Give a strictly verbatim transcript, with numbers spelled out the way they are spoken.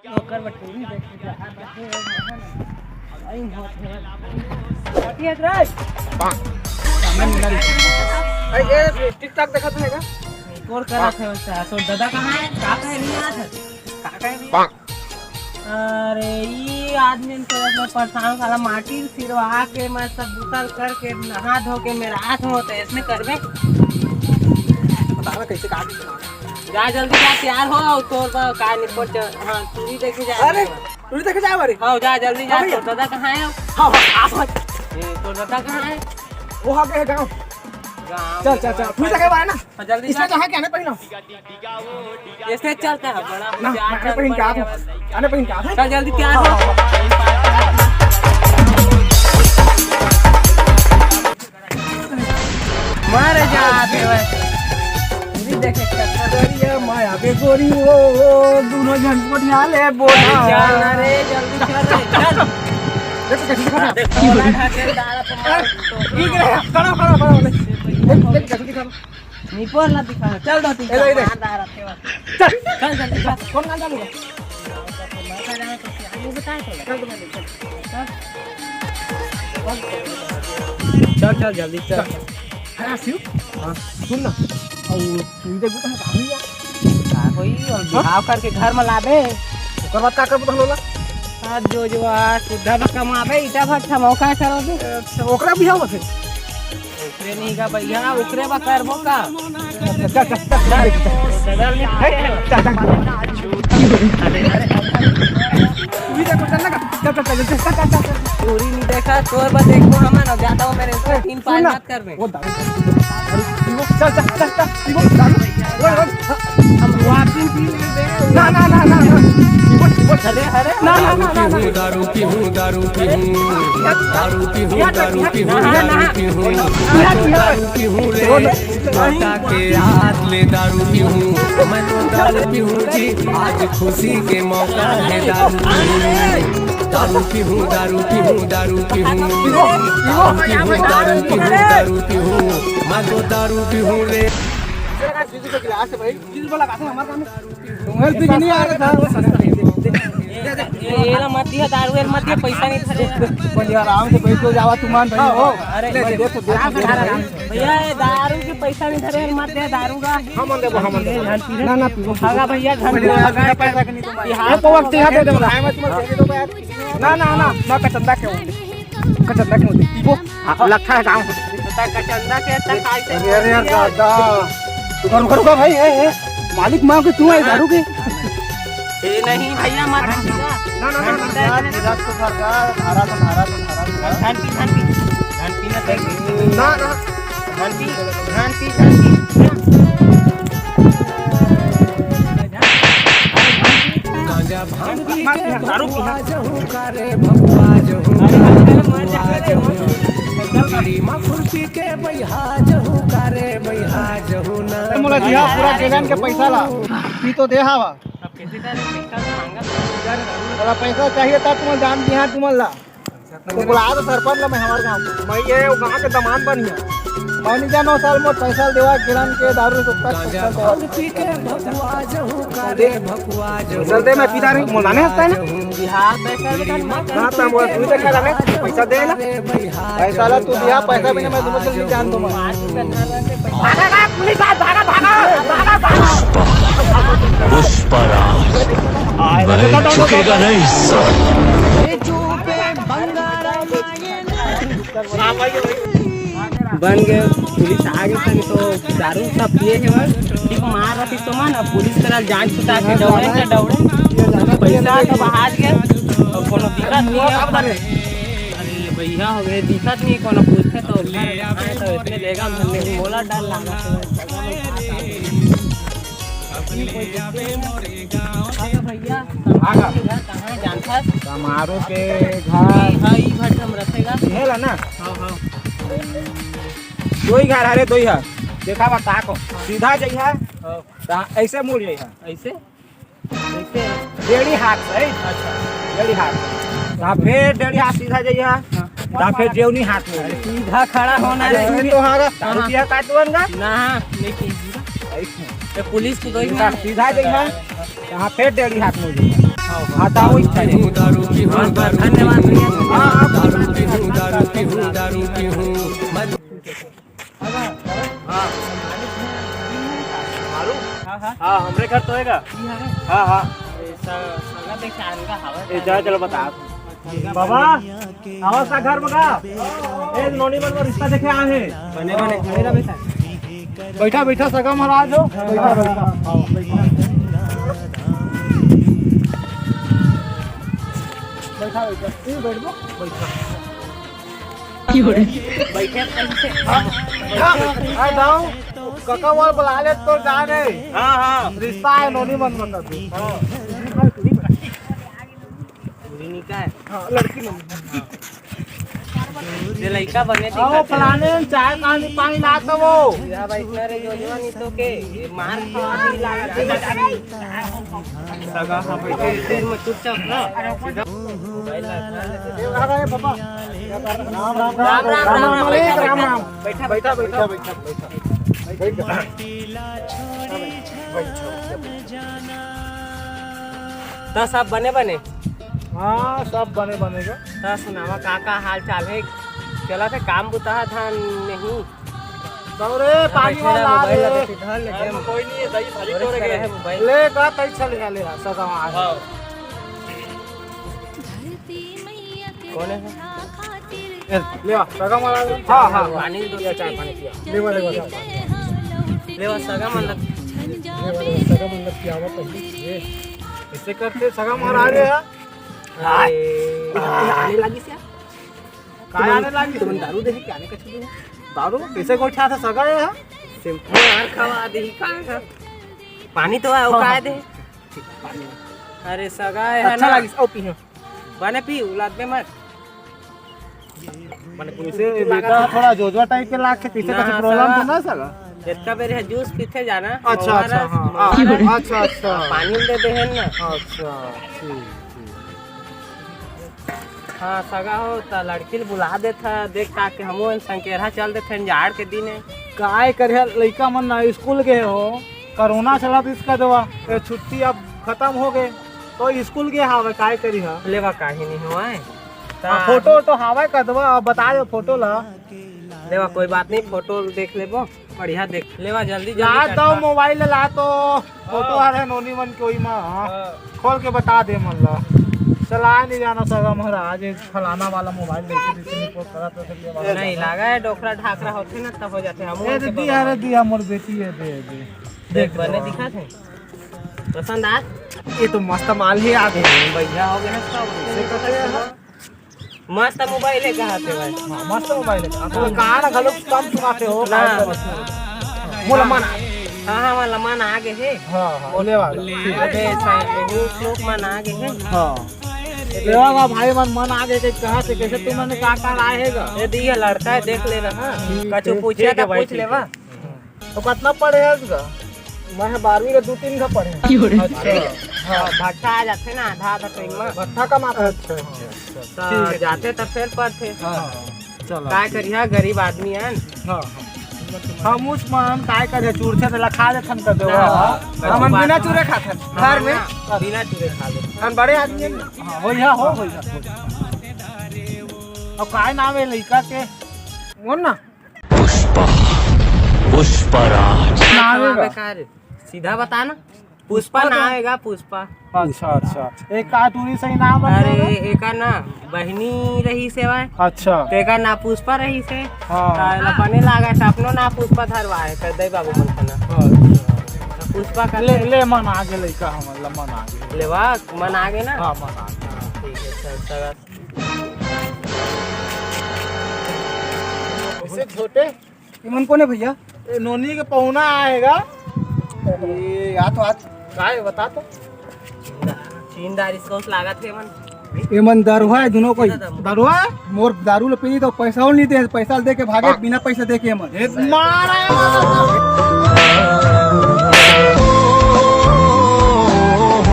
ओकर में टूरी देख के जा, आई मौत है। हटिए रे। ए, ए, TikTok देखत है का? एक और करत है वैसा। तो दादा कहाँ है? का कहे नहीं आज? का कहे नहीं? अरे, ई आदमी तो इतना परेशान, साला माटी सिरवा के, मैं सब बुतल करके, नहा धो के मेरा हाथ होते, इसमें करबे। बता ना कैसे, कहाँ कैसे बनाना है। जा जल्दी जा, तैयार हो, और तोर बा का निपट ज-, हाँ, टूरी देखे जा। अरे, टूरी देखे जाए बारी? हाँ, जा जल्दी जा, हाँ भैया। तोर दादा कहाँ है? हाँ, हाँ, आप हट। ए, तोर दादा कहाँ है? वो आ गए गाँव। गाँव चल, में चल, चल, गाँव टूरी देखे बारे ना। हाँ, जल्दी इसमें जा। कहाँ के आने पहले? इससे चलता है बड़ा ना, होशियार आने चल पहले बड़ा क्या है। आने पहले क्या है? चल जल्दी तैयार हो। हाँ, हाँ, हाँ। मारे जात हे बस। पूरी देखे कटोरिया माया के गोरी, ओ, ओ, दोनों झन कोठिया ले बोला। अरे चल ना रे, जल्दी चल रे, चल। देख, देख, देख, देख। बोला था के दारा पे मार तो। ठीक है, खड़ा, खड़ा, खड़ा, खड़ा। देख, देख, देख, देख। निपोर ना दिखा, चल दो तीन ए, ले, ले। मार दारा पे। चल। चल जल्दी चल। कौन गाना चालू है? चल, चल, जल्दी चल। हाँ, शिव। हाँ। सुन ना, और तू इधर को कहाँ, कहाँ हुई यार? का होई? और हाँ? बिहाव करके घर में लाबे। ओकर बाद का करबो तहन ओला? आज जो, जो आज सुधा में कमाबे, इटा भट्ठा मौका करोगे। अच्छा, ओकरा बिहाव बा फिर? ओकरे नहीं का भैया, ओकरे बा करबो का? चल, चल, चल, चल, चल, चल। चल, चल, चल। पूरी देखो, चल ना, चल, चल, चल। पूरी नहीं देखा, तोर बस देखो, हम ना जाता हूँ मेरे से, तीन पाँच सुन ना। मत करने। वो दारू, चल, चल, चल, चल, पीबो, दारू। ओए, ओए, हम वापिस भी नहीं दे। ना, ना, ना, ना, ना। पीबो, पीबो। अरे, अरे, ना, ना, ना, ना, ना। पीहूँ, दारू पीहूँ, दारू पीहूँ। दारू पीहूँ, दारू पीहूँ, दारू पीहूँ। दारू पीहूँ रे। छोड़ दे। बेटा के हाथ ले दारू पीहूँ, मैं तो दारू पीहूँ जी, आज खुशी के मौका है दारू पीहूँ। दारू पीहूँ, दारू पीहूँ, दारू पीहूँ। दारू पीहूँ, दारू पीहूँ, दारू पीहूँ। मैं तो दारू पीहूँ रे। गिलास है भाई। तुम्हें भी नहीं आ रहा था। एला मत दिया दारू, एला मत दिया, पैसा नहीं धरे। कोई आराम से बैठ के जावा, तुमान भाई हो। अरे, ले, दे, दे, दे, आराम से, दे, आराम से। भैया, ये दारू के पैसा नहीं धरे, एला मत दे दारू का। हम देबो, हम देबो। ना, ना, पीबो। भागा भैया, घर पहले में यार, भागा। पैसा के नहीं तो भाई। हाँ, तो वक्त यहाँ दे दो। ना, ना, ना, ना, कचंदा क्यों? कचंदा क्यों होती? पीबो। हाँ, लगता है गाँव। पता है, कचंदा के अच्छा खाई से अरे, अरे, यार, दादा। रुका, रुका, रुका, भाई, ए, ए, मालिक माँ के तू है दारू के? ए, नहीं भैया, मत पीना। ना, ना, ना, ना, यार, गिलास को भर का, धारा तो, धारा तो, धारा तो। धान पी, धान पी। धान पीना चाहिए। ना, ना। धान पी, धान पी, धान पी। गांजा भांग पी के भगवा जहू का रे, भगवा जहू, भगवा जहू। बीड़ी माखुर पी के बैहा जहू का रे, बैहा जहू ना। ए, मोला दिहा पूरा केलन के पैसा ला। पी तो दे हवा। अब कैसे करे? पैसा तो मांगा था। अगर पैसा चाहिए था, तुम जान दिहा, तुम ला। तो बुला दो सरपंच ला, मैं हमारे गाँव के। मैं ये वो गाँव के दमान बनिया। मैं नहीं जानो साल मोर पैसा देवा, गिरन के दारू से पैसा देवा। चल दे, मैं पीता नहीं, मुलाने हंसता है ना। बिहार सरकार में धन मत ना, तो हम बोला, तू देखा लगे, पैसा दे ना। पैसा ला, तू दिया, पैसा बिना मैं तुम्हें नहीं जान दूंगा। भागा, भागा, पुलिस आ, भागा, भागा, भागा, भागा। पुष्पराज, भाई झुकेगा नहीं साला। बन गए, पुलिस आ गई थी तो दारू सब पिए के बाद ठीक मार रही तो मन, अब पुलिस करा जांच पड़ताल के दौड़े के दौड़े, पैसा तो बाहर गए और कोनो दिक्कत नहीं है। अरे भैया हो गए, दिक्कत नहीं, कोनो पूछते तो घर आए तो इतने लेगा, मोला डर लगा। अरे भैया, आगा। घर कहाँ जानथस? समारोह के घर। हाँ, ई भर हम रखेगा। इहे ला ना? हाँ, हाँ। दो ही घर हरे, दो ही है। देखा बा का को। सीधा जइहा। हाँ। ता ऐसे मुड़ जइहा। ऐसे? ऐसे? डेढ़ी हाथ से। अच्छा। डेढ़ी हाथ। ता फिर डेढ़ी हाथ सीधा जइहा। हाँ। ता फिर जेवनी हाथ मुड़ जइहा। सीधा खड़ा होना अरे, है। ये तो हमारा दारू पिया काटवन का? ना, लेकिन ऐसे। तो पुलिस को दो ही सीधा, ना। सीधा जइहा। हाँ, फिर डेढ़ी हाथ मुड़ जइहा। हाँ, तो वही चले। बहुत बहुत धन्यवाद भैया। हाँ, हाँ। हाँ, हाँ। हाँ, हमरे घर तो होएगा। हाँ, हाँ। ए, चलो बता। बाबा, आवा सा घर में का? ए, नोनी मन में रिश्ता देखे आए हैं। बने, बने। बैठा, बैठा, सगा महाराज हो। बैठा, बैठा। बैठा, बैठा। तू बैठ गो, बैठा। बैठे कैसे? हाँ, हाँ, हाँ, दाऊ, कका वाल बुला ले तो जाने। हाँ, हाँ। रिश्ता है नोनी मन में कभी। हाँ। पूरी नहीं का है? हाँ, लड़की मन। ये लड़का बने आओ, दिखत है। फलाने चाय पानी, पानी ला तो वो। या भाई, इतना रे जोजवा नहीं तो के, ये मार खवा दी लागत है। सगा, हाँ, बैठे। फिर मैं चुपचाप ना, सीधा मोबाइल ला, ला, ला। ए, आ गए पापा। राम, राम, राम, राम, राम, राम, राम, राम, मालिक, राम, राम। बैठा, बैठा, बैठा, बैठा, बैठा। तो सब बने बने? हाँ, सब बने बने का। तो सुनावा, का, का हाल चाल है? चला थे काम बुता था नहीं? दौरे, पानी वाला रे। मोबाइल लगे, धर ले, अरे, कोई नहीं है, दही भाजी तोड़ गए। मोबाइल। ले, का तई चल गया, ले, सगा आ। हाँ। कौन है? ए, ले आ, सगा वाला। हाँ, हाँ, हाँ। पानी दो, या चाय पानी पिया। ले, ले, ले, ले। ले, सगा मन लग। ले, ले, सगा मन लग पियावा पहले। ये, ऐसे करते सगा महाराज है। अरे। आने लगी क्या? काय आने लगी? तुमन दारू देही क्या? आने कछु देही? दारू? कैसे गोठा था सगा है? सिंपल मार खवा देही, का है? पानी तो है, वो हाँ, काय हाँ। दे? अरे सगा है अच्छा ना? लगी, ओ पीहो। बने पी, उलाद में मत। माने कैसे बेटा थोड़ा जोजवा टाइप के लाग के कैसे ना, कछु problem सगा। तो ना सगा? इतना बेर है जूस पीते जाना, अच्छा, अच्छा, हाँ, हाँ, अच्छा, अच्छा। पानी दे दे है ना। अच्छा, ठीक, ठीक। हाँ, सगा हो, त लड़की ल बुला देथा, देख का के हमू मन संकेरहा चल देथन, जाड़ के दिन हे। काय करे, लइका मन ना स्कूल गए हो, कोरोना चलत इसका दवा, ये छुट्टी अब खतम हो गए, तो स्कूल गए हावे, काय करी हा? लेवा, काही नहीं हुआ है। हाँ, फोटो वोटो हावे का दवा, बता दो फोटो ला। लेवा, कोई बात नहीं, फोटो देख लेबो। बढ़िया देख लेवा, जल्दी जल्दी ला कर तो दो। मोबाइल ला तो, फोटो हाँ। हरे नोनी मन के ओई मा, हाँ। हाँ। खोल के बता दे मन ला। चलाए नहीं जाना सगा महाराज, एक फलाना वाला मोबाइल देखे, देखे नहीं पोस्ट करा तो फिर ये वाला नहीं लगा है, डोकरा ढाकरा होथे ना, तब हो जाथे। हम ए, दे दिया, अरे दिया, मोर बेटी है, दे, दे। देख, बने दिखा थे। पसंद आ? ये तो मस्त माल है, आ गए। बढ़िया हो गया इसका। मस्त मोबाइल है, कहा थे भाई? हाँ, मस्त मोबाइल है। आप तो गाना घलो कम सुनाते हो, ना। मोला मन आ हाँ, हाँ, वाला मन आ गए है। हाँ, हाँ, ले वाला। अबे, साइड में वो लोग मन आ गए है। हाँ। लेवा का भाई मन, मन आ गए के कहा थे, कैसे तुमने का का लाए है गा? ये दी, ये लड़का है, देख ले रहा। ठीक कछु है, पूछे ठीक है तो भाई, पूछ ठीक लेवा। है। तो कितना पढ़े है इसका? मैं बारहवीं का दो तीन का पढ़े। अच्छा। हाँ, भट्ठा आ जाथे ना, आधा आधा टाइम में। भट्ठा का मात्र। अच्छा, अच्छा, अच्छा। तो ठीक है, जाथे ठीक है। तो फेर पढ़थे। हाँ, हाँ। चलो, काय ठीक। करिहा, गरीब आदमी हन। हाँ, हाँ। हम उस मन काय करे, चूरथे तेला खा लेथन कर देवा। हाँ, हाँ। हमन बिना चूरे खाथन, घर में। हाँ, बिना चूरे खा लेथन। हम बड़े आदमी हन। हाँ, हो या, हो, हो या, हो या। अब काय नाम है लइका के? मोर ना? पुष्पा, पुष्पराज। नाम है का? बेकार, सीधा बता ना। पुष्पा पुष्पा ना तो आएगा, पुष्पा। अच्छा, अच्छा। एक का टूरी सही नाम रखे अरे, हैं? एका ना बहिनी रही सेवा। अच्छा। तो एका ना पुष्पा रही से। हाँ। तो एला बने लागा, तो अपनो ना पुष्पा धरवाए, कर दे बाबू मन का ना। हाँ। तो पुष्पा कर ले, दे। ले मन आगे लइका हमन ला, मन आगे। लेवा, मन आगे ना? हाँ, मन आगे। हाँ, ठीक है, चल, चल। इसे छोटे इमन कोन हे भैया? ए, नोनी के पहुना आएगा। ए, आ तो, आ तो। काय, बता तो। चीनदार इसको लागत हे मन। एमन दरुहा हे दुनों कोई। दरुहा हे? मोर दारू ल पी तो पैसा नहीं दे, पैसा दे के भागे, हाँ। बिना पैसा दे के एमन। ए, मारा है, मारा।